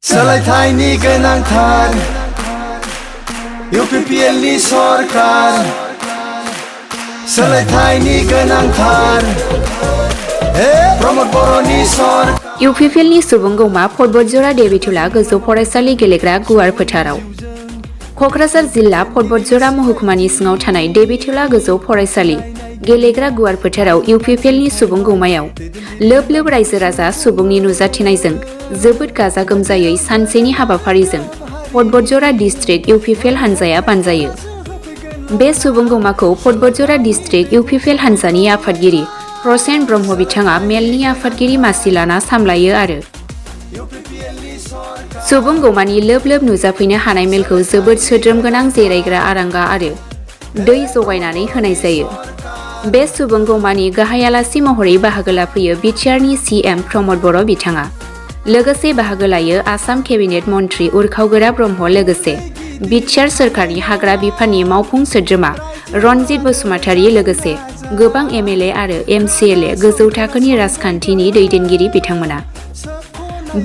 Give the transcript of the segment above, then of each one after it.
सोलायथायनि गोनांथार UPPLनि सरकार सोलायथायनि गोनांथार प्रमद बर'नि सरकार UPPLनि सुबुं गौमा बतझरा देबिथुला गोजौ फरायसालि गेलेग्रा गुवार फोथाराव क'क्राझार जिल्ला बतझरा महकुमानि सिङाव थानाय देबिथुला गोजौ फरायसालि गेलेग्रा गुवार फोथाराव UPPLनि सुबुं गौमायाव लोब लोब रायजो राजा सुबुंनि नुजाथिनायजों जोबोद गाजा गोमजायै सानसेनि हाबाफारिजों बतझरा डिस्ट्रिक्ट UPPL हानजाया बानजायो। बे सुबुं गौमाखौ बतझरा डिस्ट्रिक्ट UPPL हानजानि आफादगिरि प्रसेन ब्रह्म बिथाङा मेलनि आफादगिरि मासि लाना सामलायो आरो सुबुं गौमानि लोब लोब नुजाफैनो हानाय मेलखौ जोबोद सोद्रोम गोनां जिरायग्रा आरांगा आरो दै जगायनानै होनाय जायो। बे सुबुं गौमानि गाहाय आलासि महरै बाहागो लाफैयो बिटिआरनि CM प्रमद बर' बिथाङा। लोगोसे बाहागो लायो आसाम केबिनेट मन्त्रि उरखावगोरा ब्रह्म लोगोसे बिटिआर सोरखारनि हाग्रा बिफाननि मावफुं सोद्रोमा रनजित बसुमतारी लोगोसे गोबां MLA आरो MCLA गोजौ थाखोनि राजखान्थिनि दैदेनगिरि बिथांमोना।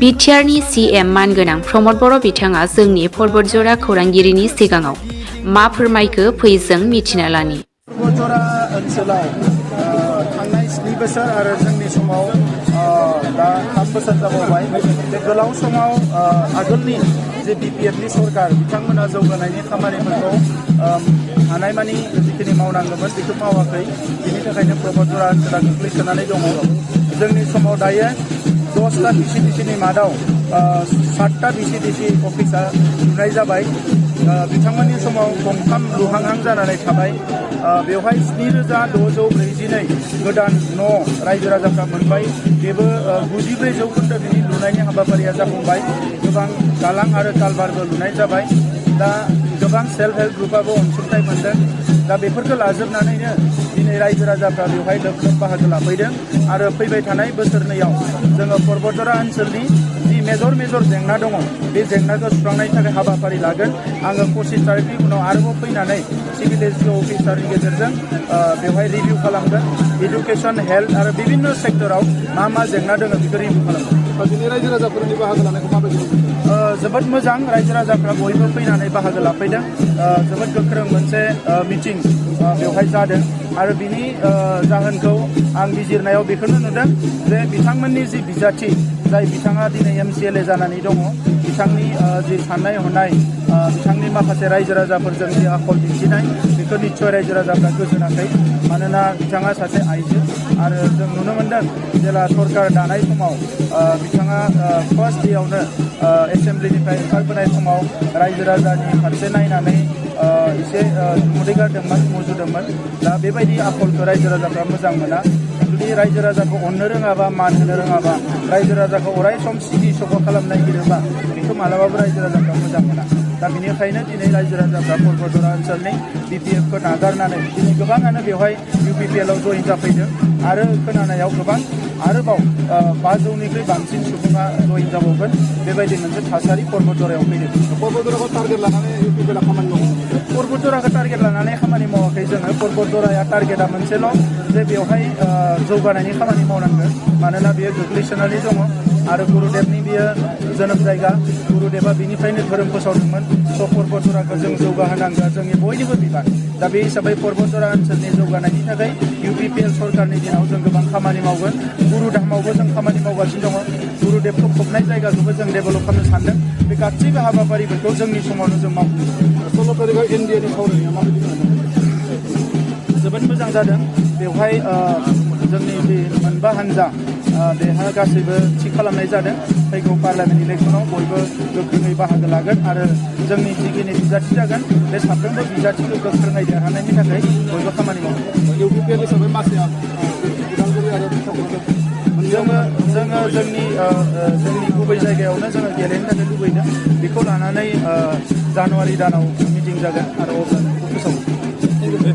बिटिआरनि CM मानगोनां प्रमद बर' बिथाङा जोंनि बतझरा खौरांगिरिनि सिगाङाव मा फोरमायखो फै जों मिथिना लानि। बतझरा ओनसोलाव थांनाय 7 बोसोर आरो जोंनि समाव दा 3 बोसोर जाबावबाय। बे गोलाव समाव आगोलनि जे BPFनि सरकार बिथांमोना जौगानायनि खामानिफोरखौ हानायमानि जिखिनि मावनांगौमोन बेखौ मावाखै। बेनि थाखायनो बतझरा ओनसोला गोग्लैसोनानै दङ। जोंनि समाव दायो 10टा VCDCनि मादाव 7टा VCDC अफिसा लुनाय जाबाय। बिथांमोननि समाव गंथाम लुहांहां जानानै थाबाय। बेवहाय 7,642 गोदान न' रायजो राजाफ्रा मोनबाय। बेबो 94% बिनि लुनायनि हाबाफारिया जाफुंबाय। गोबां दालां आरो कालभारबो लुनाय जाबाय। दा गोबां सेल्फ हेल्प ग्रुपआबो अनसुंथाइ मोनदों। दा बेफोरखौ लाजोबनानैनो दिनै रायजो राजाफ्रा बेवहाय लोब लोब बाहागो लाफैदों आरो फैबाय थानाय बोसोरनैयाव जोङो बतझरा ओनसोलनि जि मेजर जेंना दङ बे जेंनाखौ सुस्रांनायनि थाखाय हाबाफारि लागोन। आङो 25 तारिखनि उनाव आरोबाव फैनानै सिभिल एसडिअ अफिसारनि गेजेरजों बेवहाय रिभिउ खालामगोन। इडुकेसन हेल्थ आरो बिभिन्न सेक्टराव मा जेंना दङ बेखौ रिभिउ खालामगोन। दिनै रायजो राजाफोरनि बाहागो लानायखौ माबायदि जोबोद मोजां। रायजो राजाफ्रा बयबो फैनानै बाहागो लाफैदों। जोबोद गोख्रों मोनसे मिटिं बेवहाय जादों आरो बिनि जाहोनखौ आं बिजिरनायाव बेखौनो नुदों जे बिथांमोननि जि बिजाथि जाय बिथाङा दिनै MCLA जानानै दङ बिथांनि जि साननाय हनाय बिथांनि माखासे रायजो राजाफोरजों जि आखल दिन्थिनाय बेखौ निस्सय रायजो राजाफ्रा गोजोनाखै। मानोना बिथाङा सासे आइजो आरो जों नुनो मोनदों जेला सरकार दानाय समाव बिथाङा फार्स्ट डेआवनो एसेम्ब्लिनिफ्राय ओंखारबोनाय समाव रायजो राजानि फारसे नायनानै एसे जुमुदै गारदोंमोन मुजुदोंमोन। दा बेबायदि आखलखौ रायजो राजाफ्रा मोजां मोना। जुदि रायजो राजाखौ अननो रोङाबा मान होनो रोङाबा रायजो राजाखौ अराय सम सिगि सग' खालामनो नागिरोबा बेखौ मालाबाबो रायजो राजाफ्रा मोजां मोना। दा बेनिखायनो दिनै रायजो राजाफ्रा बतझरा ओनसोलनि BPFखौ नागारनानै दिनै गोबाङानो बेवहाय UPPLआव जइन जाफैदों आरो खोनानायाव गोबां आरोबाव 500निख्रुइ बांसिन सुबुङा जइन जाबावगोन। बेबायदि मोनसे थासारि बतझरायाव फैदों। बतझराखौ टारगेट लानानै UPPLआ खामानि मावो। बतझराखौ टारगेट लानानै खामानि मावाखै जोङो। बतझराया टारगेटआ मोनसेल' जे बेवहाय जौगानायनि खामानि मावनांगोन। मानोना बेयो गोग्लैसोनानै दङ आरो गुरुदेबनि बेयो जोनोम जायगा। गुरुदेबा बिनिफ्रायनो धोरोम फोसावदोंमोन। स' बतझराखौ जों जौगाहोनांगौ जोंनि बयनिबो बिबान। दा बे हिसाबै बतझरा ओनसोलनि जौगानायनि थाखाय UPPL सरकारनि दिनाव जों गोबां खामानि मावगोन। गुरुधामावबो जों खामानि मावगासिनो दङ। गुरुदेबखौ फबनाय जायगाखौबो जों डेभेलप खालामनो सानदों। बे गासैबो हाबाफारिफोरखौ जोंनि समावनो जों मावगोन। 16 तारिखआव NDAनि सावरायनाया माबायदि जादों? जोबोद मोजां जादों। बेवहाय जोंनि जि मोनबा हान्जा बेहा गासैबो थि खालामनाय जादों। फैगौ पार्लियामेन्ट इलेक्सनाव बयबो गोख्रोङै बाहागो लागोन आरो जोंनि जिखिनि बिजाथि जागोन बे साफ्रोमबो बिजाथिखौ गोख्रोङै देरहानायनि थाखाय बयबो खामानि मावगोन। UPPL हिसाबै मासिया उदालगुरि आरो जोङो जोंनि गुबै जायगायावनो जोङो गेलेनो थाखाय लुबैदों। बेखौ लानानै जानुवारि दानाव मिटिं जागोन आरो अब्ला बेखौ फोसावगोन।